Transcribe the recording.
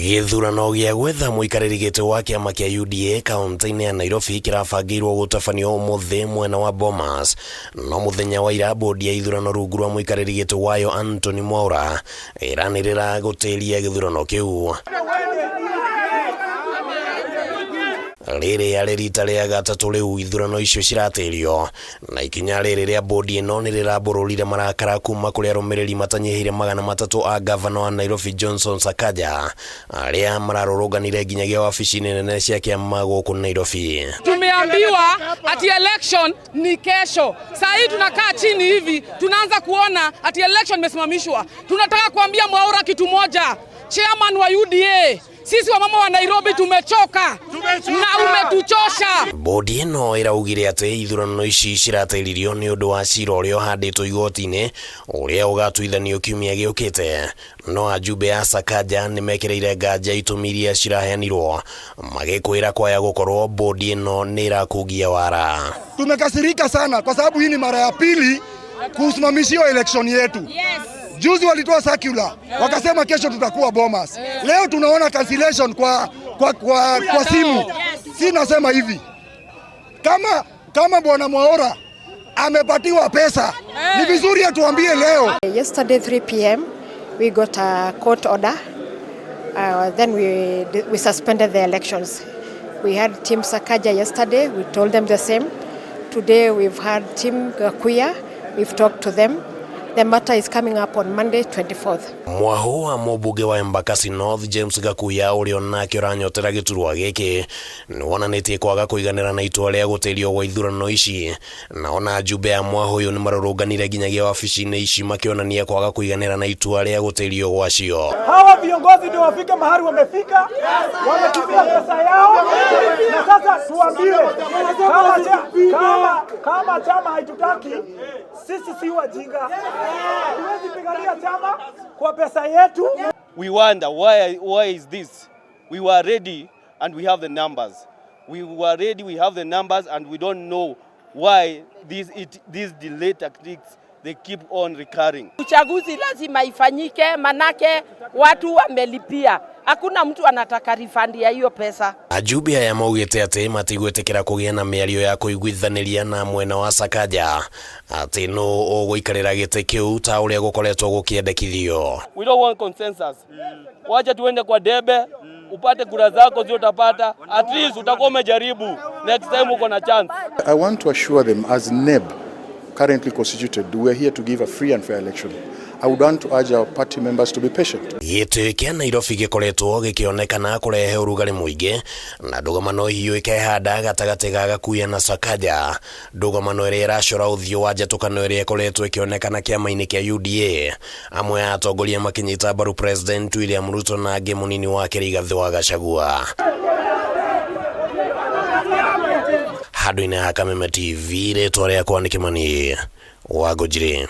Gĩthurano gĩa gwetha mũikarĩri gĩtĩ wa kĩama kĩa UDA kaunti-inĩ ya Nairobi kĩrabangĩirwo gũtabanio ũmũthĩ mwena wa Bomas. No mũthenya wa ira bodi ya ithurano rungu rwa mũikarĩri gĩtĩ wayo Anthony Mwaura ĩranĩrĩra gũtĩria gĩthurano kĩu. Rĩrĩ arĩ rita rĩa gatatũ rĩu ithurano icio ciratĩrio, na ikinya rĩrĩ rĩa bodi ĩno nĩ rĩrambũrũrire marakara kuma kũrĩ arũmĩrĩri matanyihĩire 300 a gavana wa Nairobi Johnson Sakaja arĩa mararũrũnganire nginyagia wabici-inĩ nene cia kĩama gũkũ Nairobi. Tumeambiwa ati election ni kesho. Saa hii tunakaa chini hivi tunaanza kuona ati election imesimamishwa. Tunataka kuambia Mwaura kitu moja, chairman wa UDA, sisi wamama wa Nairobi tumechoka na umetuchosha. Bodi ĩno ĩraugire atĩ ithurano ici ciratĩririo nĩ ũndũ wa cira ũrĩa ũhandĩtwo igoti-inĩ ũrĩa ũgatuithanio kiumia gĩũkĩte. No ajumbe a Sakaja nĩ mekĩrĩire nganja itũmi iria ciraheanirwo magĩkwĩra kwaya gũkorwo bodi ĩno nĩ ĩrakungia wara. Tumekasirika sana kwa sababu hii ni mara ya pili kusimamishiwa election yetu. Juzi walitoa circular wakasema kesho tutakuwa Bomas. Leo tunaona cancellation kwa simu. Si nasema hivi, kama bwana Mwaura amepatiwa pesa ni vizuri atuambie leo. Yesterday 3 p.m. we got a court order. Then we suspended the elections. We had Team Sakaja yesterday. We told them the same. Today we've had Team Gakuya. We've talked to them. The matter is coming up on Monday, 24th. Mwahu wa mũmbunge wa Embakasi North James Gakuya ũrĩa onake ũranyotera gĩturwa gĩkĩ nĩ wonanĩtie kwaga kũiganĩra na itua rĩa gũtĩrio gwa ithurano ici, na ona ajumbe a mwahu ũyũ nĩ marũrũnganire nginyagia wabici-inĩ ici makĩonania kwaga kũiganĩra na itua rĩa gũtĩrio gwacio. Hawa viongozi ndio wafike mahali wamefika, wametumia pesa yao, na sasa tuambiwe kama chama haitutaki sisi, si wajinga, hatuwezi pigania chama kwa pesa yetu. We wonder why is this? We were ready and we have the numbers. We were ready, we have the numbers, and we don't know why these delay tactics, they keep on recurring. Uchaguzi lazima ifanyike, manake watu wamelipia. Hakuna mtu anataka refund ya hiyo pesa. Ajumbe aya maugĩte atĩ matigwĩtĩkĩra kũgĩa na mĩario ya kũiguithanĩria na mwena wa Sakaja atĩ nũ ũgũikarĩra gĩtĩ kĩu ta ũrĩa gũkoretwo gũkĩendekithio. We don't want consensus. Wacha tuende kwa debe, upate kura zako zio utapata, at least utakuwa umejaribu. Next time uko na chance. I want to assure them, as NEB currently constituted, we are here to give a free and fair election. I would want to urge our party members to be patient. Gĩtĩ kĩa Nairobi gĩkoretwo gĩkĩonekana kũrehe ũrugarĩ mũingĩ na ndũgamano hiũ ĩkehanda gatagatĩ ga Gakuya na Sakaja, ndũgamano ĩrĩa ĩracora ũthiũ wa njatũkano ĩrĩa ĩkoretwo ĩkĩonekana kĩama-inĩ kĩa UDA, amwe a atongoria makĩnyita mbaru President William Ruto na angĩ mũnini wake Rigathĩ wa Gachagua. Handũ-inĩ ha Kameme TV, rĩtwa rĩakwa nĩ Kĩmani wa Ngũnjiri.